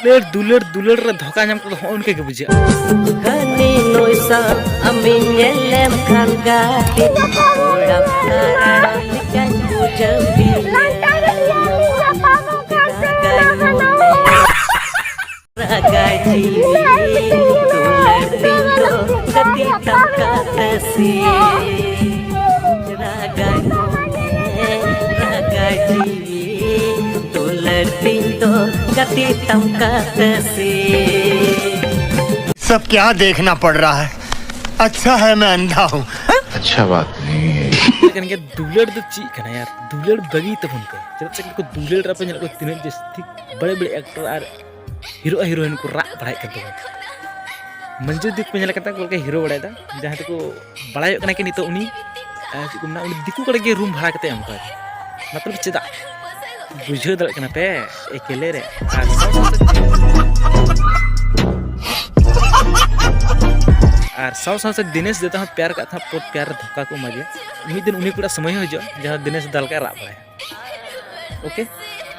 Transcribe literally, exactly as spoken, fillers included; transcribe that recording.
ᱫᱩᱞᱟᱹᱲ ᱫᱩᱞᱟᱹᱲ ᱫᱩᱞᱟᱹᱲ ᱨᱮ ᱫᱷᱳᱠᱟ ᱧᱟᱢ ᱠᱚᱫᱚ ᱦᱚᱸᱜᱼᱚ ᱱᱚᱝᱠᱟ ᱜᱮ ᱵᱩᱡᱷᱟᱹᱜᱼᱟ᱾ ᱦᱟᱹᱱᱤ ᱱᱩᱭ ᱥᱟᱶ ᱟᱢᱤᱧ ᱧᱮᱞ ᱞᱮᱢ ᱠᱷᱟᱱ ᱜᱟᱛᱮ ᱠᱚᱲᱟ ᱛᱟᱨᱟ ᱞᱮᱠᱟᱧ ᱵᱩᱡᱷᱟᱹᱣ ᱫᱤᱧᱟ᱾ ᱨᱟᱜᱟᱭ ᱡᱤᱣᱤ ᱫᱩᱞᱟᱹᱲ ᱛᱤᱧ ᱫᱚ ᱜᱟᱛᱮ ᱛᱟᱢ ᱠᱟᱛᱮ ᱥᱤ᱾ ᱨᱟᱜᱟᱭ ᱢᱚᱱᱮ ᱨᱟᱜᱟᱭ ᱡᱤᱣᱤ ᱫᱩᱞᱟᱹᱲ ᱛᱤᱧ ᱫᱚ ᱜᱟᱛᱮ ᱛᱟᱢ ᱠᱟᱛᱮ ᱥᱤ᱾ सब क्या देखना पड़ रहा है? अच्छा है मैं अंधा हूँ। अच्छा बात नहीं है। ᱠᱟᱱ ᱜᱮᱭᱟ ᱫᱩᱞᱟᱹᱲ ᱫᱚ ᱪᱮᱫ ᱠᱟᱱᱟ ᱭᱟᱨ? ᱫᱩᱞᱟᱹᱲ ᱵᱟᱹᱜᱤ ᱛᱟᱵᱚᱱ ᱯᱮ᱾ ᱪᱮᱫᱟᱜ ᱥᱮ ᱠᱚ ᱫᱩᱞᱟᱹᱲ ᱨᱮᱯᱮ ᱧᱮᱞ ᱠᱚ ᱛᱤᱱᱟᱹᱜ ᱡᱟᱹᱥᱛᱤ ᱵᱟᱲᱮ ᱵᱟᱲᱮ ᱮᱠᱴᱚᱨ ᱟᱨ ᱦᱤᱨᱳ ᱟᱨ ᱦᱤᱨᱳᱭᱤᱱ ᱠᱚ ᱨᱟᱜ ᱵᱟᱲᱟᱭᱮᱫ ᱠᱟᱱ ᱛᱟᱵᱚᱱᱟ᱾ ᱢᱚᱧᱡᱩ ᱫᱤᱯ ᱯᱮ ᱧᱮᱞ ᱠᱟᱫᱟ ᱠᱚ ᱦᱤᱨᱳ ᱵᱟᱲᱟᱭᱮᱫᱟ, ᱡᱟᱦᱟᱸ ᱫᱚᱠᱚ ᱵᱟᱲᱟᱭᱚᱜ ᱠᱟᱱᱟ ᱠᱤ ᱱᱤᱛᱚᱜ ᱩᱱᱤ ᱟᱨ ᱪᱮᱫ ᱠᱚ ᱢᱮᱱᱟ, ᱩᱱᱤ ᱫᱤᱠᱩ ᱠᱚᱲᱟ ᱜᱮ ᱨᱩᱢ ᱵᱷᱟᱲᱟ ᱠᱟᱛᱮ ᱮᱢ ᱠᱟᱣᱫᱮ᱾ ᱢᱚᱛᱞᱚᱵ ᱪᱮᱫᱟᱜ? ᱵᱩᱡᱷᱟᱹᱣ ᱫᱟᱲᱮᱭᱟᱜ ᱠᱟᱱᱟ ᱯᱮ? ᱮᱠᱮᱞᱮ ᱨᱮ ᱟᱨ ᱥᱟᱶ ᱥᱟᱶᱛᱮ ᱟᱨ ᱥᱟᱶ ᱥᱟᱶᱛᱮ ᱫᱤᱱᱮᱥ ᱫᱟᱫᱟ ᱦᱚᱸ ᱯᱮᱭᱟᱨ ᱠᱟᱜ ᱛᱟᱦᱮᱸᱫ ᱯᱚᱫ ᱯᱮᱭᱟᱨ ᱨᱮ ᱫᱷᱳᱠᱟ ᱠᱚ ᱮᱢᱟ ᱫᱮᱭᱟ᱾ ᱢᱤᱫ ᱫᱤᱱ ᱩᱱᱤ ᱠᱚᱲᱟ ᱥᱚᱢᱚᱭ ᱦᱚᱸ ᱦᱤᱡᱩᱜᱼᱟ ᱡᱟᱦᱟᱸ ᱫᱤᱱᱮᱥ ᱫᱟᱫᱟ ᱞᱮᱠᱟᱭ ᱨᱟᱜ ᱵᱟᱲᱟᱭᱟ᱾ ᱳᱠᱮ,